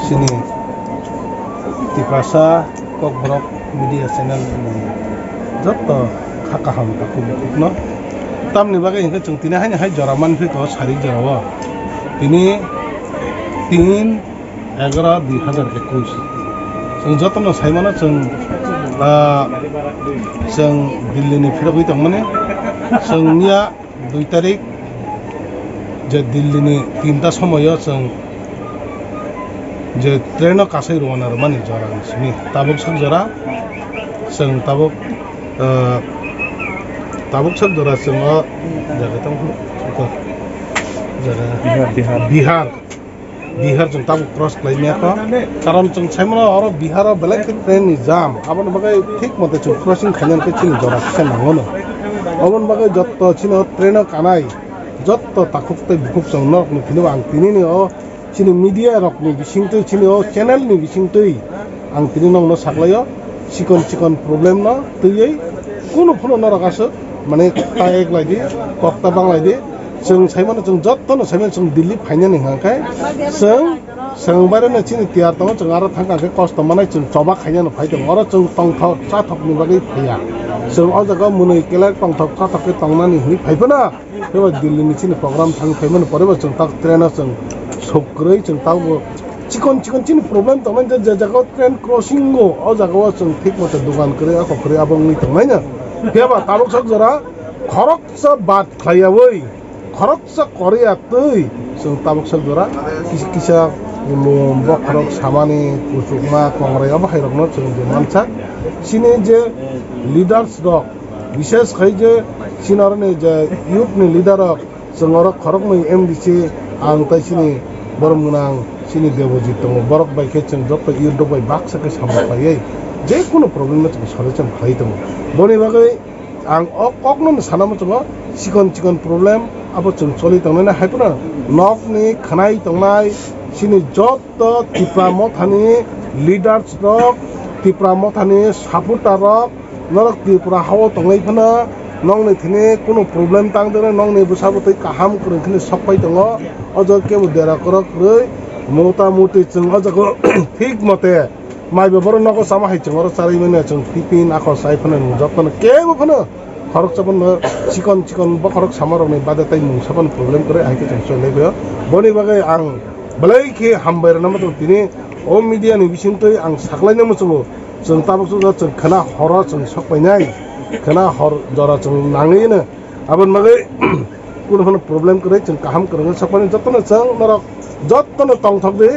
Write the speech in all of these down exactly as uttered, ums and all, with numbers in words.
Chini Tiprasa Kokborok Media Channel ni joto kha kaham takhuk bukhukno. Tamni bagwi hinkhe chwng tini haino hai jora manphi tongo, sari jorao. Tini tin egaroh dui hazar ekush. Chwng jotono saimano chwng, ah, chwng Delhi ni phirogwi tongmani. Chwng miya dui tarik je Delhi ni tinta somoyo chwng je train o kasai rwna rwmani jora ni simi. Tabuk sak jora chwng tabuk, ah, tabuk sak jora chwng o jaga tong jaga Bihar, Bihar. Bihar. Bihar chwng tabuk cross khlai maya kho. Karon chwng saimano oro Bihar o belai khe train ni jam. Aboni bagwi thik mote chwng crossing khainani khe chini jora kisa nangono. Aboni bagwi jotto chini o train o kanai jotto takhuk tei bukhuk chwng norokni phino ang tinini o chini media rokni bisingtwi chini o channel ni bisingtwi ang tini nokno saklaio. Chikon chikon problem no twiwi kunu phano norok aswk mane ta ek lai di, kok ta bang lai di. Chwng saimano chwng jottono saimano chwng Delhi phainani hwnkha khe chwng, chwng baireno chini tiyar tongo, chwng aro thangkha khe kosto manai chwng choba khainano phai tongo. Oro chwng tongthok chathokni bagwi phaiya. Chwng o jaga mwnwi kelak tongthok chathok khe tongnani hwnwi phai phano. Tei bo Delhi ni chini program thangwi phaimani pore bo chwng tak train o chwng sok kwrwi chwng tabuk chikon chikon chini problem tongnai je, je jaga o train crossing o, o jaga o chwng thik mote dogan kwrwi, ako kwrwi, abo wngwi tongnai no. Phiya ba tabuk sak jora khoroksa bad khlaiyawi, khoroksa kwrwi ya twi chwng tabuk sak jora kis-, kisa lum bokhorok samani kuchukma kongrai abo hai rokno chwng je mansak. Chini je leaders rok, bishes khai je chini oroni je youth ni leader rok, chwng oro khoroknwi M D C ang tei chini borom gwnang chini Debojit tongo, borok bai khe chwng joto youth rok bai baksa khe samung khlaiwi je kunu problem no chwng solution khlai tongo. Boni bagwi ang o kokno sana muchungo chikon chikon problem abo chwng choli tongnai hai phano nokni khwnai tongnai chini joto Tipra Mothani leaders rok, Tipra Mothani supporter rok, norok Tripura hao tongwi phano nokni thini kunu problem tang deno, nokni bwsa bwtwi kaham kwrwng kheno sok pai tongo. O jaga kebo dera kwrwk kwrwi mota moti chwng o jaga thik mote maiba borok nogo chama hai chwng oro charwi manya chwng tiffin ako chai phano nwng jotono kebo phano khoroksa phano chikon chikon bokhorok sama rokni bade tai mungsa phano problem kwrwi hai khe chwng choli phaio. Boni bagwi ang belai khe hambai rwna muchungo tini o media ni bisingtwi ang saklaina muchungo. Chwng tabuk chwng, chwng khwna horo chwng sok painai, khwna hor jora chwng nangwi no. Aboni bagwi kunu phano problem kwrwi chwng kaham kwrwngwi sok painai. Jotono chwng norok jotono tongthok di,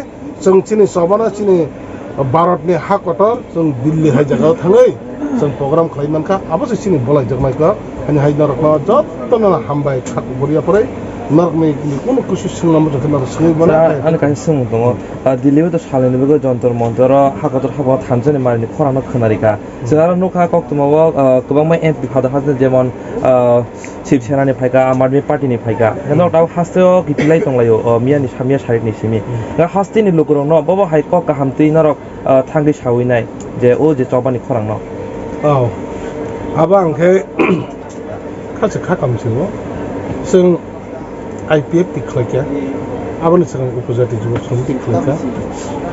chwng chini chobano chini Bharat ni ha kotor chwng Delhi hai jagao thangwi chwng program khlai mankha. Abo se chini bolai jaknai kok. Hani hai norokno jotono hambai kha kubur ya pore norokni kunu kusu swngna muchung khe norok swngwi mano. Da, ani kaisa swngmung tongo. Ah, Delhi o to salini bagwi Jantar Mantar o ha kotor ha bo thansa ni mari ni khorang no khwna rikha. Chwng aro nukha koktwma o, ah, kwbangma M P phada phada jemon, ah, Shiv Sena ni phaikha, Aam Aadmi Party ni phaikha. Heno tao haste o kiphilai tonglaio, oh, miya ni samya sarik ni simi. Nga haste ni lukurok no bobo hai kok kaham twi norok, ah, thangwi sawi nai je o je chobani khorang no. Oh, abo ang khe kha se kha kam se o. Chwng I P F T khlaikha, aboni swkang Upajati Jubo Samiti khlaikha.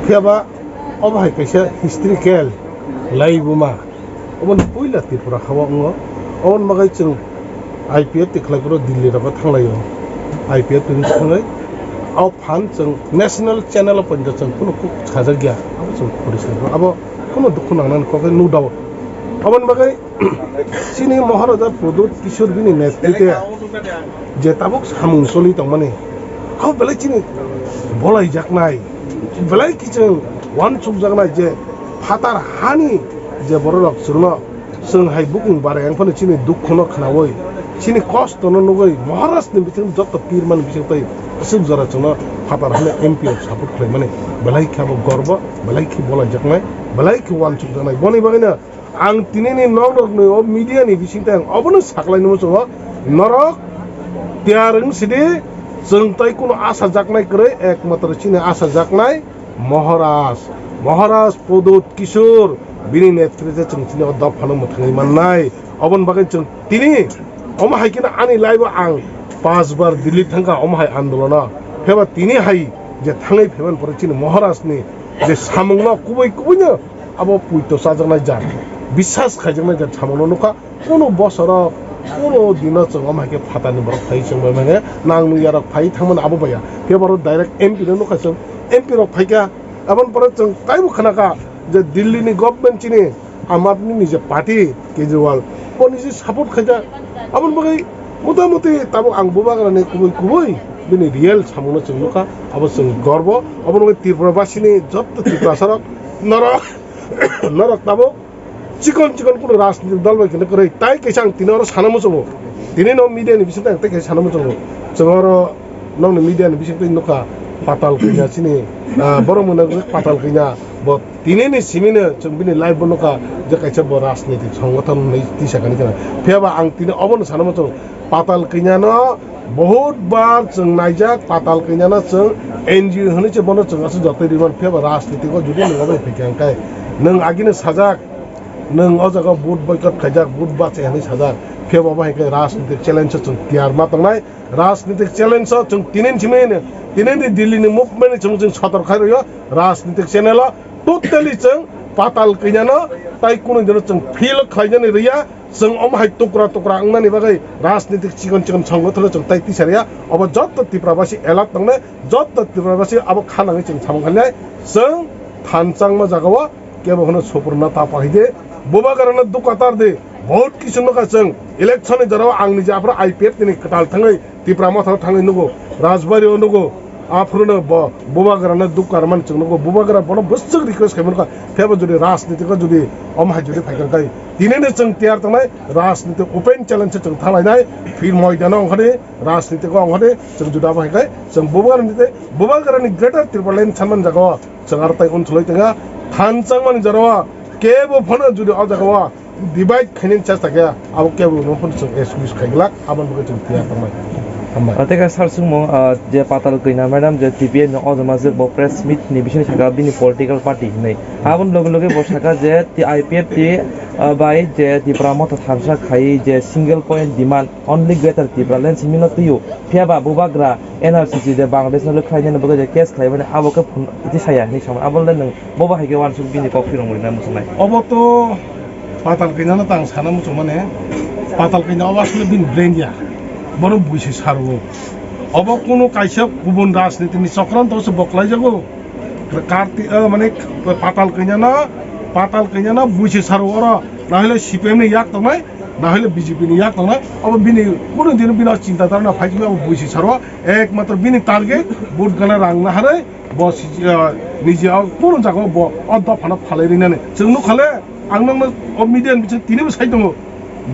Phiya ba obo hai kaisa historical laibuma, oboni puila Tripura hao wngo. Oboni bagwi chwng I P F T khlai phuru Delhi rogo thanglaio. I P F T ni thangwi o phan chwng national channel o poito chwng kunu kuk sajakya, abo chwng poriskar kha. Abo kunu dukhu nangnani kok no doubt. Oboni bagwi chini Maharaja Pradyut Kishore bini netrite je tabuk samung choli tongmani, abo belai chini bolaijaknai, belai kiching uansukjaknai je phatar hani je bororok chwngno, chwng hai bukung barai wngphano chini dukhuno khnaui, chini kostono nugui Maharajni bising joto pirmani bising tei aswk jora chwngno phatar hani M P rok support khlaimani, belai khe abo gorbo, belai khe bolaijaknai, belai khe uansukjaknai. Boni bagwino ang tinini nokrokni o media ni bisingtwi ang obono saklainwi muchungo, norok tiyar wng sidi, chwng tei kunu asajaknai kwrwi, ekmatro chini asajaknai Maharaj, Maharaj Pradyut Kishore, bini netrite chwng chini o dophano mwthangwi mannai. Oboni bagwi chwng tini omo hai kheno ani life o ang panch bar Delhi thangkha omo hai andolono. Pheba tini hai je thangwi phaimani pore chini Maharajni je samungno kubui kubuino abo puito chajaknai jat, bisas khaijaknai jat samungno nukha. Kuno bosoro, kuno dino chwng omo hai khe phatarni borok phai chwng bai mane nang nung yarok phai thangmani abo baya. Phiya borok direct M P no nukha chwng, M P rok phaikha. Aboni pore chwng taibo khnakha je Delhi ni government chini Aam Aadmi ni je party Kejriwal, boni je support khaijak. Aboni bagwi motamuti tabuk ang bubagrani kubui kubui bini real samungno chwng nukha, abo chwng gorbo. Aboni bagwi Tripura basini jotto Tiprasarok norok, norok tabuk chikon chikon kuno rajnitik dol bai khe kwrwi. Tai kaisa ang tini oro sana muchungo. Tini no media ni bisingtwi ang tei kaisa sana muchungo. Chwng oro nokni media ni bisingtwi nukha Patal Kanya chini, ah, borok mwnwi Patal Kanya. Bo tini ni simi no chwng bini live bo nukha je kaisa bo rajnitik songothon hinwi tisa kani kana. Phiya ba ang tini obo no sana muchungo. Patal Kanya no bahut bar chwng naijak, Patal Kanya no chwng N G O hinwi se bono chwng aswk jotoi rwmani. Phiya ba rajnitik o jodi nwng obo phikha hwnkhe nwng agini sajak, nwng o jaga vote boycott khaijak, vote bacha hinwi sajak. Phiya ba obo hai khe rajnitik challenge o chwng tiyar ma tongnai. Rajnitik challenge o chwng tini ni simi, tini ni Delhi ni movement ni chwng, chwng sotor khai rwio. Rajnitik channel o totally chwng Patal Kanya no tai kunu dino chwng feel khlainani rwya. Chwng omo hai tukra tukra wngnani bagwi rajnitik chikon chikon songothono chwng tai tisariya. Obo jotto Tripura basi alert tongnai, jotto Tripura basi abo kha nangwi chwng samung khainai. Chwng thanchangma jagao kebo hwno supurna ta pahaide, bubagrano dukatar de, bahut kisu nukha chwng. Election ni jorao ang nije aphuru I P F T ni kwtal thangwi Tipra Motha o thangwi nugo, Rajbari o nugo. Aphuru no bo bubagrano dukar man chwng nugo, bubagra bono bwswk request khaimani kha, phiya bo jodi rajniti o jodi omo hai jodi phaikha khai, tini no chwng tiyar tongnai, rajniti open challenge se chwng thalainai, phir moidano ongkhani, rajniti o ongkhani, chwng juda bo hai khai, chwng bubagrani tei bubagrani Greater Tipraland sanman jaga o chwng aro tai unthlai tongya, thanchangmani jorao kebo phano jodi o jaga o divide khainani chesta khe, abo kebo no phano chwng excuse khaiglak, aboni bagwi chwng tiyar tongnai. Hambai. Tei ka sar sungmo, ah, je Patal Kanya madam je T P F ni ojama je bo press meet ni bising saka bini political party hinwi. Aboni loge loge bo saka je T-, I P F T, ah, bai je Tipra Motha tharsa khai je single point demand only Greater Tipraland simi no twiyo. Phiya ba bubagra N R C C je Bangladesh no khlainani bagwi je case khlaimani abo khe phun iti saya hinwi sama. Abo le nwng Bobo hai khe uansuk bini kok phirong rwna muchungnai. Obo to Patal Kanya no tang sana muchung mane, Patal Kanya obo asle bini brain ya. Bono buisi sarwo. Obo kunu kaisa kubun rajniti ni chokranto se boklai jago. Karti, eh, mane Patal Kanya no, Patal Kanya no buisi sarwo oro. Na hole C P M ni yak tongnai, na hole B J P ni yak tongnai. Obo bini kunu dino bini chinta dhara na phai obo buisi sarwo. Ekmatro bini target vote gana rang na hare. Bo si-, ah, niji o kunu jaga o bo o dophano phalai rinani. Chwng nukha le, ang nokno o media ni bising tini bo sai tongo.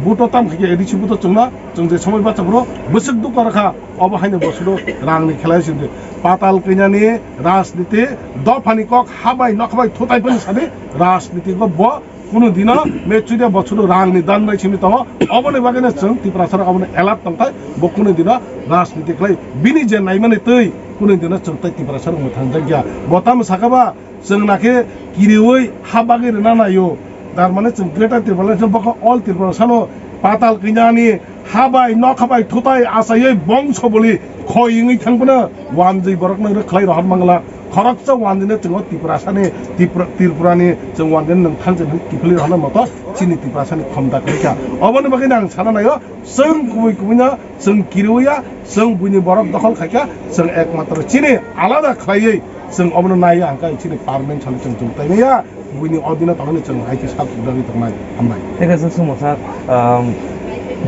Buto tam khaikhe A D C buto chwngna, chwng je somoi bacha bro, bwswk dukha rwkha, obo haino bo sudo rang ni khelai sindi. Patal Kanya ni rajniti, dophani kok habai nokhabai thutai phano sadi rajniti go bo Kunu dino me chudia bochwdu rang ni dan bai simi tongo. Oboni bagwi no chwng Tiprasa rok obono alert tongthai. Bo kunu dino rajniti khlai bini je naimani twi kunu dino chwng tai Tiprasa rok mwthang jakya. Bo tamo saka ba chwng nakhe kiriwi ha bagwi rwna naio. Tar mane chwng Greater Tipraland se bokha all Tiprasa no Patal Kanya ni ha bai nokha bai thutai achaiwi bongso boli khoi wngwi thang phano wanjwi borok no khlai rohor mangla. Khoroksa wanjwino chwng o Tiprasani, Tipra-, Tripurani chwng wanjwino nwng thangchani kiphilwi rohornai moto chini Tiprasani khomda kwrwikha. Oboni bagwino ang sana naio, chwng kubui kubuino chwng kiriwi ya, chwng buini borok dokhol khaikha, chwng ekmatro chini alada khlaiwi chwng obono naiya hwnkhe chini parliament salo chwng chwng taimaya. Buini o dino tongmani chwng hai khe sak sudagwi tongnai. Hambai. Tei kaisa sumung sak, um,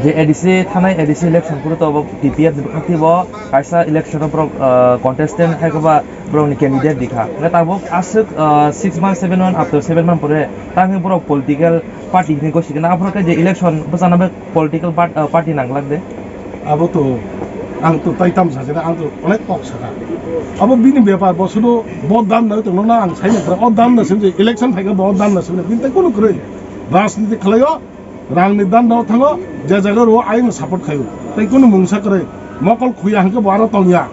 je A D C thanai A D C election phuru to bo T P F ni bwkhak tei bo kaisa election o borok, uh, contestant hai khe ba borok ni candidate rikha. Hwnkhe tabuk aswk, uh, six month, seven month, after seven month pore tangwi borok political party hinwi gosi khe na aphuru khe je election bwchana bai political part-, uh, party nang glak de. Abo to, ang to tai tam sajana, ang to onek kok saka. Abo bini bepar, bo sudo bo dan na tongno na ang saina kra, o dan na simje election phaikha bo o dan na simje, bini tai kono kwrwi. Rajniti khlaio, rang ni dan dao thango, je jaga ro ayung support khaio. Tai kono mungsa kwrwi. Mokol khuya hwnkhe bo aro tongya.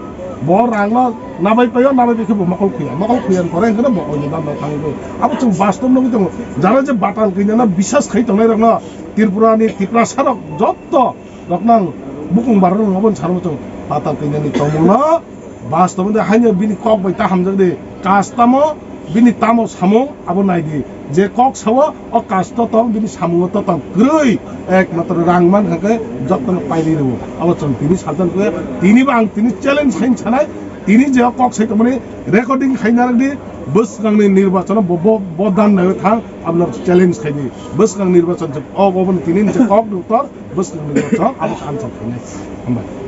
Bo rang no nabai paio, nabai paikhe bo mokol khuya. Mokol khuya ni pore hwnkhe bo o ni dan dao thango. Abo chwng bastob nugwi tongo. Jara je Patal Kanya no bisas khai tongnai rok no Tripura ni Tiprasa rok jotto rok nang bukung bar rok nang obo ni salo chwng Patal Kanya ni tongmung no bastob de haino bini kok bai ta hamjak de kas tamo Bini tamo samung abo naidi, je kok sao o kasto tong, bini samungo to tong kwrwi, ekmatro rang man hwnkhe jotono paidi rwo. Abo chwng tini sajan khe, tini bo ang tini challenge khain sanai, tini je o kok sai tongmani recording khaina rwdi, bwskangni nirbachano bo, bo, bo dan naiwi thang, abono challenge khaidi. Bwskang nirbachan je o, oboni tini je kok doktor, bwskang nirbachan abo cancel khainai. Hambai.